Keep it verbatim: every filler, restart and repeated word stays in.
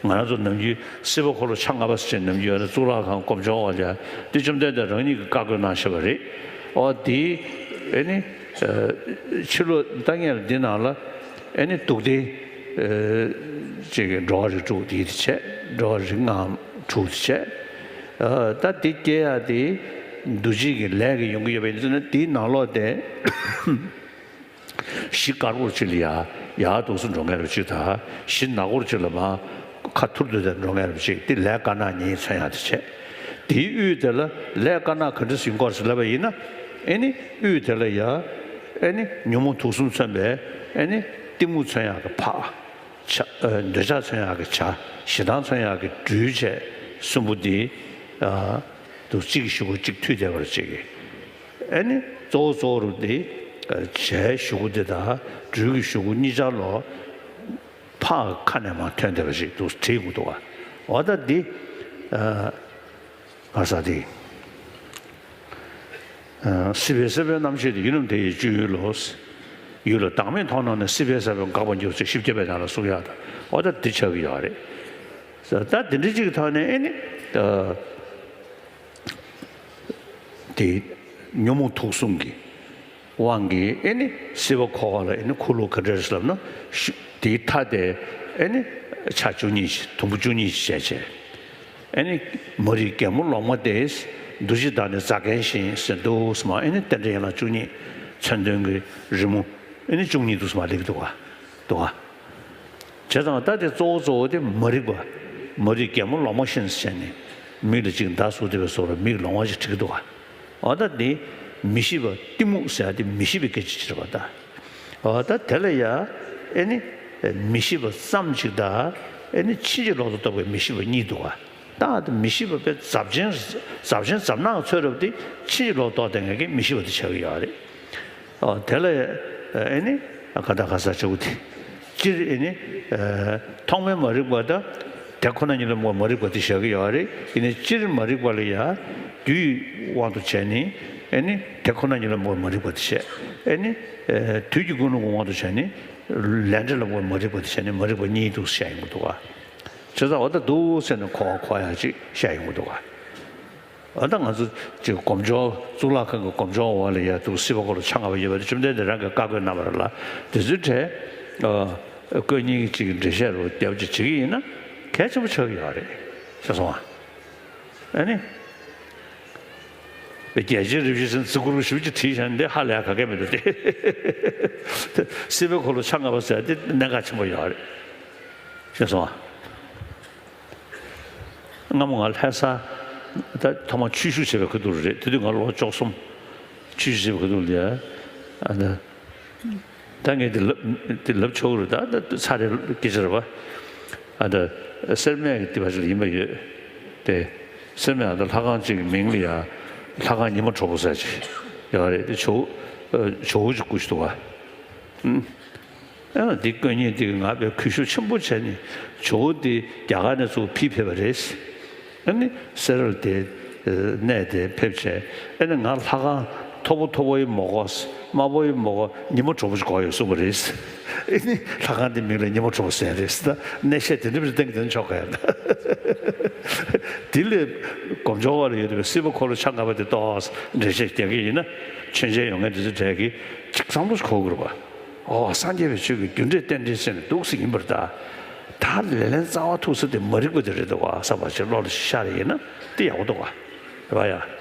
ང་རང་ཚོ་ནམ་རྒྱུན་སྲིད་པ་འཁོར་ལོ་ཆ་ལྔ་པ་ཟེར་ནམ་རྒྱུན་ཡོད་ན་གཙུག་ལག་ཁང་སྒོམ་ཆུང་བ་ལ་འདི་བཅོམ་ལྡན་འདས་རང་ཉིད་ཀྱིས་བཀའ་བསྒོས་གནང་བཞག་པ་རེད། ཨོ་དེ་ཨེ་ནི་ཕྱི་ལོ་ད་ངས་འདི་ནང་ལ་ཨེ་ནི་དུག་ལྡན་ཅིག་གི་འགྲོ་བ་རིགས་དྲུག་དེ་བྱས། འགྲོ་བ་རིགས་ལྔའམ་དྲུག་དེ་བྱས། ད་དེ་སྐྱེ་ཡ་དེ་འདུ་བྱེད་ཀྱི་ལས་ཀྱིས་ཡོང་གི་ཡོད་པ་ཡིན་ཙང་ན་དེའི་ནང་ལོགས་དེ། གཞི་དཀར་པོར་ཅིག་ལ་ཡ་ཡར་འདུག་སེ་འགྲོ་མཁན་རུ་ཅིག་དང་། གཞི་ནག་པོར་ཅིག་ལ་མར་ཁ་ཐུར་དུ་དེ་འགྲོ་མཁན་རུ་ཅིག་དེ་ལས་དཀར་ནག་གཉིས་མཚོན་ཡག་དེ་བྱས། དེའི་དབུས་དེ་ལ་ལས་དཀར་ནག་ག་འདྲ་ཟིན་སྐོར་ཟེར་ལབ་པ་ཡིན་ན། ཨེ་ནི་དབུས་དེ་ལ་ཡ་ཨེ་ནི་ཉོན་མོངས་དུག་གསུམ་མཚོན་པའི་ཨེ་ནི་གཏི་མུག་མཚོན་ཡག་གི་ཕག་བྱ། འདོད་ཆགས་མཚོན་ཡག་གི་བྱ། ཞེ་སྡང་མཚོན་ཡག་གི་སྦྲུལ་བཅས་གསུམ་པོ་འདི་དུ་གཅིག་གི་གཞུག་གུ་གཅིག་མཐུད་བསྡད་པར་བྱེད་ཀྱི། ཨེ་ནི་གཙོ་བོ་གཙོ་བོ་རུ་འདི་བྱའི་གཞུག་གུ་འདི་དང་སྦྲུལ་གྱི་གཞུག་གུ་གཉིས་ཆར་ལོ་ཕག་གི་ཁ་ནས་མར་ཐོན་བསྡད་པ་ཞིག་འདུག་བྲིས་དགོས་འདུག་ག་འོ་ད་འདི་ཨ་ང་ས་འདི་ཨ་སྲིད་པའི་སྲེད་པའི་རྣམ་ཤེས་དེ་ཡུལ་རྣམས་དེ་ཡི་སྤྱོད་ཡུལ་ལོ། ཡུལ་ལ་བདག་མེད་མཐོང་སྣང་ནས། སྲིད་པའི་སྲེད་པས་འགག་པར་འགྱུར་ཟེར་བཞི་བརྒྱ་པའི་ནང་ལ་གསུང་ཡག་དང་། འོ་ད་འདི་ཆགས་ཀྱི་ཡོད་རེད། ད་འདི་འདྲ་ཅིག་གི་ཐོག་ནས་ཨེ་ནི་ཨ། དེ་ཉོན་མོངས་དུག་གསུམ་གྱི་དབང་གིས་ཨེ་ནི་སྲིད་པ་འཁོར་བ་ལ་ཨེ་ནི་འཁོར་ལོ་ག་འདྲ་རེད་ལབ་ན། ཤུ་དེའི་མཐའ་དེ་ཨེ་ནི་ཆ་བཅུ་གཉིས། དུམ་བུ་བཅུ་གཉིས་བྱས་བྱས། ཨེ་ནི་མ་རིག་གད་མོ་ལོག་མ་སྟེ། འདུ་བྱེད་བདག་ནི་རྫ་མཁན་བཞིན་ཟེར་འདུག་སེ་མར་ཨེ་ནི་རྟེན་འབྲེལ་ཡན་ལག་བཅུ་གཉིས་མཚོན་དོན་གྱི་རི་མོ་ཨེ་ནི་བཅུ་གཉིས་འདུག་སེ་མར་སླེབས་འདུག་ག་འདུག་ག་བྱས་ཙང་ད་དེ་གཙོ་བོ་གཙོ་བོ་དེ་མ་རིག་པ། མ་རིག་གད་མོ་ལོག་མ་བཞིན་ཟེར་ནས་མིག་ལ་ཅིག་མདའ་ཟུག་བསྡད་པའི་བཟོ་འདྲ་མིག་ལོང་བ་ཞིག་བྲིས་འདུག་ག་འོ་ད་དེ་མི་ཤེས་པ། གཏི་མུག་ཟེར་ཡ་དེ་མི་ཤེས་པའི་སྐད་ཆ་ཅིག་རེད་པ་ད། འོ་ད་དེ་ལ་ཡ་ཨེ་ནི་མི་ཤེས་པ་ཙམ་ཅིག་དང་། ཨེ་ནི་ཕྱིན་ཅི་ལོག་ཏུ་རྟོག་པའི་མི་ཤེས་པ་གཉིས་འདུག་ག་ད་དེ་མི་ཤེས་པ་དཔེ་ཛབ་ཆེན་ཛབ་ཆེན་ཛབ་ནག་ཚོད་རབ་དེ་ཕྱིན་ཅི་ལོག་ཏུ་རྟོག་བསྡད་མཁན་གྱི་མི་ཤེས་པ་དེ་ཆགས་ཀྱི་ཡོད་རེད། ཨོ་དེ་ལ་ཨེ་ནི་ག་ད་ག་ས་ཆེ་བོ་དེ། སྤྱིར་ཨེ་ནི་ཐོག་མའི་མ་རིག་པ་དང་དེ་ཁོ་ན་ཉིད་ལ་མ་རིག་པ་དེ་བཞག་གི་ཡོད་རེད། ཨེ་ནི་སྤྱིར་མ་རིག་པ་ལ་ཡང་དུས་དབང་དུ་བྱས་ནས་ཨེ་ནི་དེ་ཁོ་ན་ཉིད་ལ་མ་རིག་པ་དེ་བཤད། ཨེ་ནི་དུས་ཀྱི་ཀུན་སློང་གི་དབང་དུ་བྱས་ནས་ལས་འབྲས་ལ་མ་རིག་པ་དེ་བཤད་ནས་མ་རིག་པ་གཉིས་འདུག་བཤད་ཡོང་གི་འདུག་ག་བྱས་ཙང་འོ་ད་འདུག་ཟེར་ནས་གོ་བ་གོ་ཡག་ཅིག་བཤད་ཡོང་གི་འདུག་ག་ཨ་ད་ང་ཚོ་ཅིག་སྒོམ་ཆུང་། གཙུག་ལག་ཁང་གི་སྒོམ་ཆུང་འོག་ལ་ཡ་འདུག་སྲིད་པ་འཁོར་ལོ་ཆ་ལྔ་པ་ཡོད་པ་དེ་བཅོམ་ལྡན་འདས་རང་གིས་བཀའ་བསྒོས་གནང་བ་རེད་ལ། དེ་ཚོའི་གྲས་ཨ་བསྐོས་གཉིས་ཀྱི་ཅིག་འགྲེལ་བཤད་རུ་རྒྱབ་ཅིག་བྱེད་ཀྱི་ཡིན་ན་གལ་ཆེན་པོ་ཆགས་ཀྱི་ཡོད་རེད་ཟེར་སོང་ཨ། ཨ་ནི་རྒྱལ་ཆེན་རིན་པོ་ཆེ་ཟེར་ན་ཚིག་འགུལ་ཞིབ་ཅིག་བྲིས་བཞག་ན་འདི་ཧ་ལས་ག་གེ་མི་འདུག་སྟེ། སྲིད་པའི་འཁོར་ལོ་ཆ་ལྔ་པ་ཟེར་དེ་གནད་འགག་ཆེན་པོ་ཡོད་རེད་ཟེར་སོང་ཨ། སྔ་མོ་ང་ལྷ་ས་ད་ཐོག་མར་ཆོས་ཞུགས་བྱས་པའི་ཁ་ཐུག་རེད། དེ་དུས་ང་ལོ་བཅུ་གསུམ། ཆོས་ཞུགས་བྱས་པའི་ཁ་ཐུག་ལ་ཡ། ཨ་ད་ད་ངས་དེ་ལབ་དེ་ལབ་ཆོག་གི་རེད། ད་ད་ཚར་རེ་སྐད་ཆ་རེད་པ། ཨ་ད་སེར་སྨད་ཀྱི་དེ་བ་ཞིག་ལ་ཡིན་པ་ཡོད་དེ། སེར་སྨད་ཨ་ད་ལྷ་ཁང་གཅིག་གི་མིང་ལ་ཡ་ལྷ་ཁང་ཉི་མ་དྲོ་པོ་ཟེར་ཅིག་ཡོད་རེད། དེ་ཇོ་བོ་ཇོ་བོ་ཅིག་སྐུ་ཞིག་འདུག་ག་ཨ་འདི་དཀོན་གཉེར་འདི་གིས་ང་དཔེ་གུས་ཞབས་ཆེན་པོ་བྱས་ནས་ཇོ་བོ་འདི་རྒྱ་གར་ནས་ཚུར་ཕུད་ཕེབས་པ་རེད། ཨ་ནི་སེ་ར་ལ་དེ་གནས་དེ་ཕེབས་བྱས། ཨ་ནི་ང་ལྷ་ཁང་མཐོ་པོ་མཐོ་པོ་ཡི་མ་དགོས། དམའ་པོ་ཡི་མ་དགོས། ཉི་མ་དྲོ་པོ་ཞིག་དགོས་ཡོད་གསུངས་པ་རེད། ཨ་ནི་ལྷ་ཁང་འདི་མིང་ལ་ཉི་མ་དྲོ་པོ་ཟེར་རེད། ད་གནས་བཤད་དེ་འདྲ་མི་གཏན་གཏན་ཆོག་ག་ཡ། དེ་ལས་སྒོམ་ཆུང་བ་ལ་ཡོད་པའི་སྲིད་པ་འཁོར་ལོ་ཆ་ལྔ་པ་དེ་ཏོག་འགྲེལ་བཤད་རྒྱག་གི་ཡིན་ན། མཆོད་མཇལ་ཡོང་མཁན་དེ་ཚོ་གྲས་ཀྱིས་ཅིག་བསམ་བློ་ཞིག་འཁོར་དགོས་རེད་པ། ཨོ་སངས་རྒྱས་པའི་ཆོས་ཀྱི་རྒྱུ་འབྲས་རྟེན་འབྲེལ་ཟེར་ནས་འདུག་སེ་ཡིན་པར་གདའ། ད་ལེ་ལན་རྩ་བ་ཐུག་ས་དེ་མ་རིག་པ་དེ་རེད་འདུག་ག་བསམ་པ་ཅིག་བློ་ལ་ཤར་ཡིན་ན་དེ་ཡག་པོ་འདུག་ག་རེད་པ་ཡ།